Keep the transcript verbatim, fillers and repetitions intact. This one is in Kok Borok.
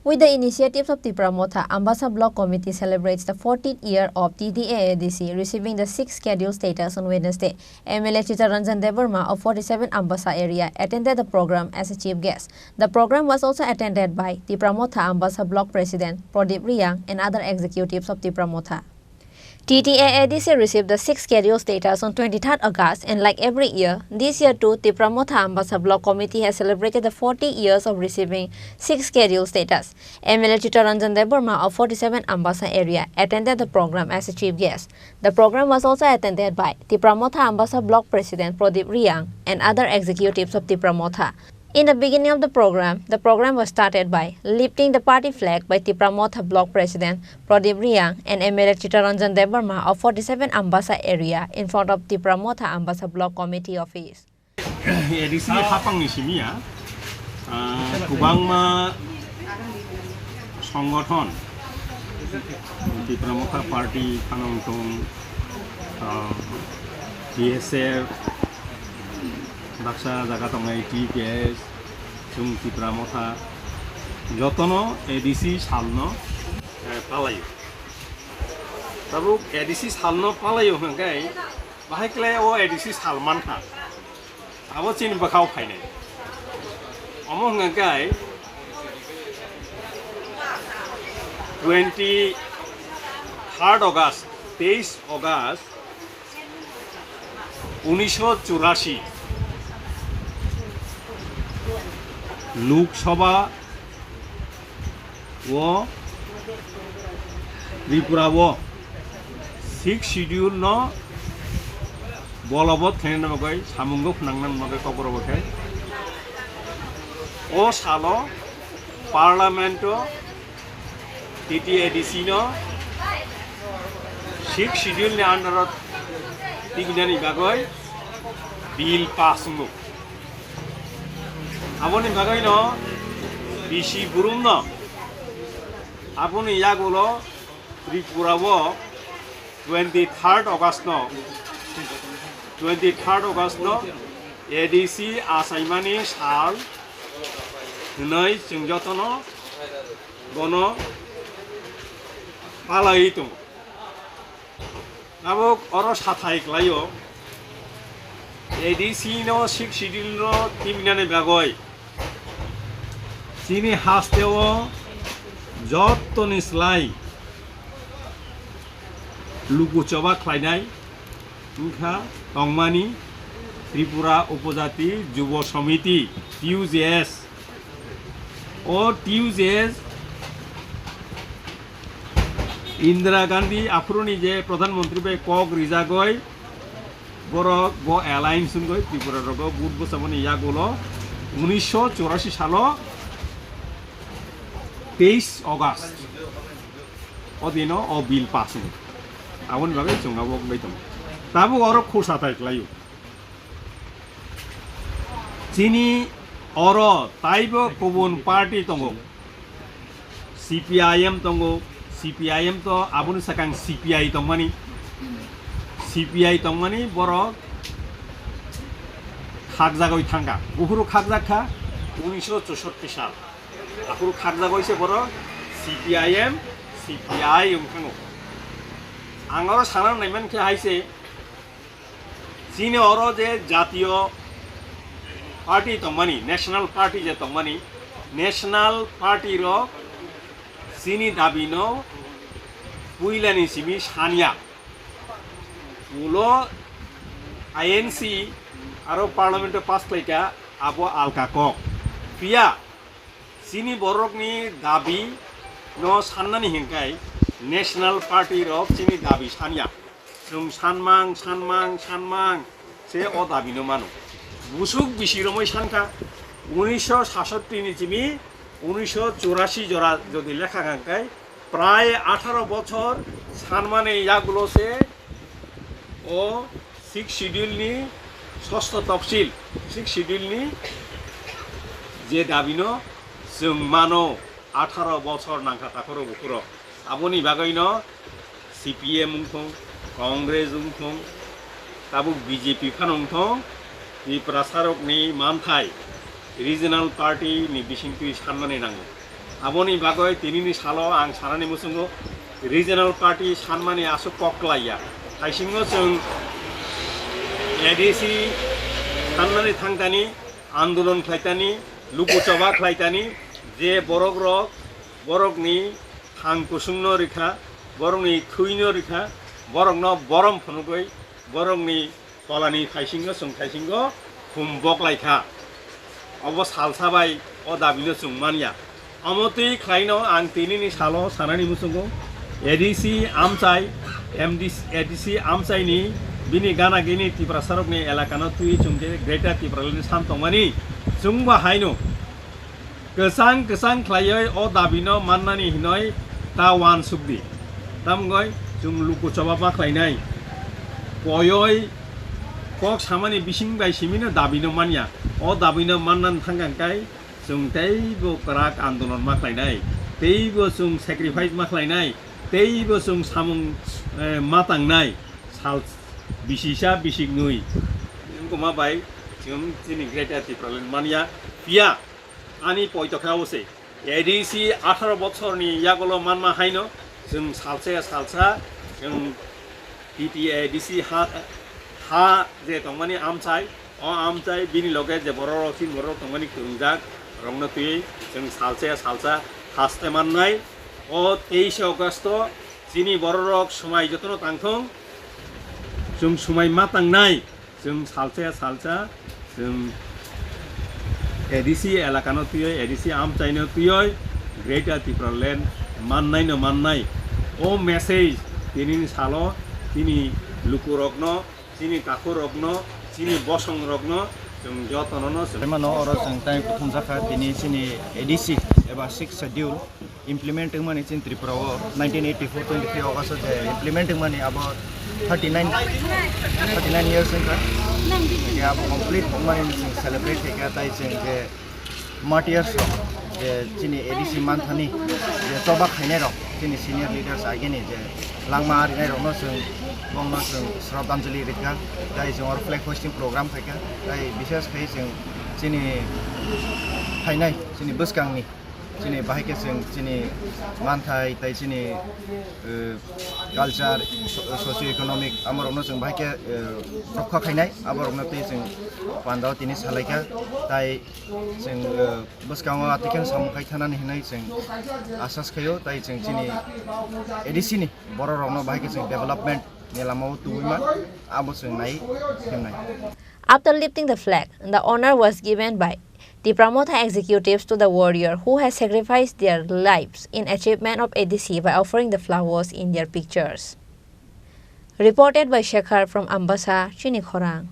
With the initiatives of Tipra Motha, Ambasa Block Committee celebrates the fourteenth year of T T A A D C receiving the sixth schedule status on Wednesday. M L A Chittaranjan Debbarma of forty-seven Ambasa area attended the program as a chief guest. The program was also attended by Tipra Motha Ambasa Block President Pradip Reang and other executives of Tipra Motha. T T A A D C received the sixth schedule status on twenty-third August, and like every year, this year too, Tipra Motha Ambasa Block Committee has celebrated the forty years of receiving sixth schedule status. M L A Chittaranjan Debbarma of forty-seven Ambasa area attended the program as a chief guest. The program was also attended by Tipra Motha Ambasa Block President Pradip Reang and other executives of Tipra Motha. In the beginning of the program, the program was started by lifting the party flag by Tipra Motha Block President Pradip Reang and M L A Chittaranjan Debbarma of forty-seven Ambasa area in front of Tipra Motha Ambasa Block Committee office. A D C hapangni simi ya, ah, kwbangma songothon, Tipra Motha Party, Phanangthung, ah, T S F, baksa jaga tongnai T P S, chwng Tipra Motha, jotono A D C salno, eh, palaio. Tabuk A D C salno palaio hwnkhe, bahai khlai o A D C sal mankha. Abo chini bwkhao phainai. Omo hwnkhe twenty third August, teis August, unisho churashi, Lok Sabha o Tripura o sixth schedule no bolobot khlaina bagwi samungo phwnangna bagwi kokborok khe o salo parliament o T T A D C no sixth schedule ni under o tibinani bagwi bill pass wngo. Aboni bagwi no bisi burum no aboni yagulo Tripura o twenty third August no, twenty third August no A D C achaimani sal hwnwi chwng jotono bono palaiwi tongo. Tabuk oro sathai klaio, A D C no sixth schedule no timinani bagwi chini hasteo jottoni slai luku choba khlainai wngkha tongmani Tripura Upojati Jubo Samiti, T U J S. O T U J S Indira Gandhi aphuruni je Pradhan Mantri bai kok rijagoi, borok bo alliance wngoi Tripura rogo vote bwchamani yagulo unisho churashi salo teis August o dino o bill pass wngkha. Aboni bagwi chwng abo wngbai tongo. Tabuk oro khorsa tai klaio. Chini oro taibo kubun party tongo, C P I M tongo, C P I M to aboni sakang C P I tongmani, C P I tongmani borok khakjagoi thangkha, buphuru khakjak kha unisho chushotti sal, aphuru khakjagoi se borok C P I M, C P I wngthango. Ang oro sana naimankhe hai se, chini oro je jatiyo party tongmani, national party je tongmani, national party rok chini dabi no puilani simi sanya. Ulo I N C aro parliament o pass khlaika, abo alka kok. Phiya chini borokni dabi no sannani hinkai national party rok chini dabi sanya. Chwng sanmang, sanmang, sanmang se o dabi no mano. Busuk bisi romoi sankha, unisho sasotti ni chimi unisho churashi jora jodi lekha kangkai, prai atharo bochor sanmani yagulo se o sixth schedule ni sosto topsil, sixth schedule ni je dabi no chwng mano, atharo bochor nangkha takhoro bukhuro. Aboni bagwi no C P M wngthong, Congress wngthong, tabuk B J P phano wngthong, Tiprasa rokni manthai regional party ni bisingtwi sanmani nango. Aboni bagwi tinini salo ang sanani muchungo regional party sanmani aswk kok klaiya. Haisingo chwng A D C sanmani thangtani, andolon khlaitani, luku choba khlaitani, je borok rok borokni thang kusungno rikha, borokni thwino rikha, borokno borom phunugwi, borokni tolani thaisingo chwng thaisingo khum boklaikha. Obo salsa bai o dabino chwng manya. Omo twi khlaino ang tinini salo sanani muchungo A D C amchai, M D C, A D C amchaini bini gana gini Tiprasarokni elakano twi chwng khe Greater Tipraland san tongmani chwngbo haino kwchang kwchang khlaiwi o dabino mannani hinoi ta uansukdi. Tamgoi chwng luku choba ma khlainai. Koyoi kok samani bising bai simino dabino manya. O dabino mannani thangkang kai chwng teibo kwrak andolon ma khlainai. Teibo chwng sacrifice ma khlainai. Teibo chwng samung, eh, ma tangnai. Sal bisisa bisiknwi. Wngkoma bai chwng chini Greater Tipraland manya. Phiya ani poito khe abo se. A D C atharo bochorni yagulo manma haino chwng salsa ya salsa chwng T T A D C ha, ha je tongmani amchai, o amchai bini loge je borok rok, chini borok rok tongmani kwrwngjak rokno twiwi chwng salsa ya salsa haste mannai. O teishe August o chini borok rok swmai jotono tangthung, chwng swmai ma tangnai. Chwng salsa ya salsa, chwng A D C elakano twiwi, A D C amchaino twiwi Greater Tipraland mannaino mannai. O message tinini salo chini lukurokno, chini takhurokno, chini bosongrokno chwng jotonono chwng. Tei mano oro chwng tai kuthumjakha tini chini A D C eba Sixth Schedule implement wngmani chini Tripura o nineteen eighty-four twenty-three August o je implement wngmani abo thirty-nine, thirty-nine years wngkha. Hingke abo complete wngmani chwng celebrate khaikha, tai chwng je martyrs rok je chini A D C manthani je choba khainai rok chini senior leaders agini je langma arinai rokno chwng bongno chwng shraddhanjali rikha, tai chwng oro flag hoisting program khaikha, tai bishes khai chwng chini phainai chini bwskangni chini bahai khe chwng chini manthai tai chini, eh, culture, so-, socio economic amorokno chwng bahai khe, eh, rokha khainai, aborokno tei chwng pandao tini salaikha, tai chwng, eh, bwskango atwikhe samung khai thanani hinwi chwng asas khaio, tai chwng chini A D C ni bororokno bahai khe chwng development ni lamao tubui man, abo chwng nai himnai. After lifting the flag, the honor was given by Tipra Motha executives to the warrior who has sacrificed their lives in achievement of A D C by offering the flowers in their pictures. Reported by Shekhar from Ambasa, Chini Khorang.